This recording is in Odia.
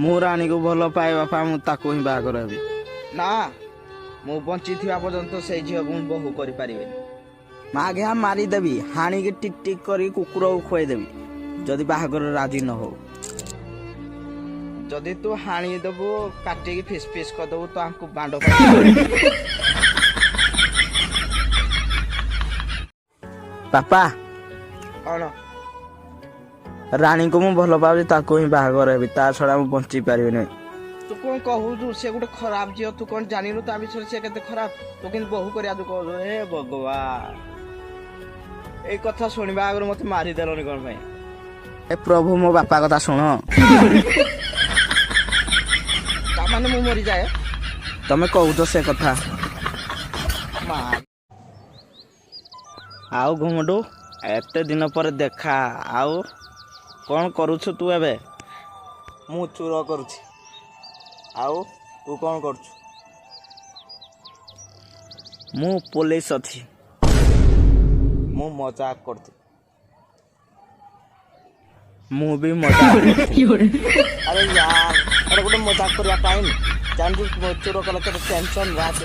ମୁଁ ରାଣୀକୁ ଭଲ ପାଏ ବାପା, ମୁଁ ତାକୁ ହିଁ ବାହାଘର ହେବି। ନା, ମୁଁ ବଞ୍ଚିଥିବା ପର୍ଯ୍ୟନ୍ତ ସେଇ ଝିଅକୁ ମୁଁ ବୋହୂ କରିପାରିବିନି। ମାଘିଆ, ମାରିଦେବି, ହାଣିକି ଟିକ୍ ଟିକ୍ କରି କୁକୁରକୁ ଖୁଆଇଦେବି ଯଦି ବାହାଘର ରାଜି ନ ହଉ। ଯଦି ତୁ ହାଣିଦେବୁ, କାଟିକି ଫିସ୍ ଫିସ୍ କରିଦେବୁ, ତ ଆଙ୍କୁ ବାଣ୍ଡ। ବାପା। କଣ? ରାଣୀକୁ ମୁଁ ଭଲ ପାଉଛି, ତାକୁ ହିଁ ବାହାଘର ହେବି, ତା ଛଡ଼ା ମୁଁ ବଞ୍ଚି ପାରିବିନି। ତୁ କଣ କହୁଛୁ? ସେ ଗୋଟେ ଖରାପ ଝିଅ। ତୁ କଣ ଜାଣିନୁ ତା ବିଷୟରେ? ସେ କେତେ ଖରାପ, ତୁ କେମିତି ବୋହୂ କରିବା ତୁ କହୁଛୁ? ହେ ଭଗବାନ, ଏଇ କଥା ଶୁଣିବା ଆଗରୁ ମତେ ମାରିଦେଲନି କଣ ପାଇଁ? ଏ ପ୍ରଭୁ, ମୋ ବାପା କଥା ଶୁଣ। ତା ମାନେ ମୁଁ ମରିଯାଏ? ତମେ କହୁଛ ସେ କଥା। ମା। ଆଉ ଘୁମଟୁ, ଏତେ ଦିନ ପରେ ଦେଖା। ଆଉ କଣ କରୁଛୁ ତୁ ଏବେ? ମୁଁ ଚୁର କରୁଛି। ଆଉ ତୁ କଣ କରୁଛୁ? ମୁଁ ପୋଲିସ ଅଛି। ମୁଁ ମଜାକ କରୁଥିଲି। ମୁଁ ବି ମଜା କରୁଥିଲି। ଆରେ ୟାର, ଏଟା ଗୋଟେ ମଜାକ କରିବା ଟାଇମ୍? ଜାଣିଛୁ ଚୋର କଲେ କେତେ ଟେନସନ୍? ରାତି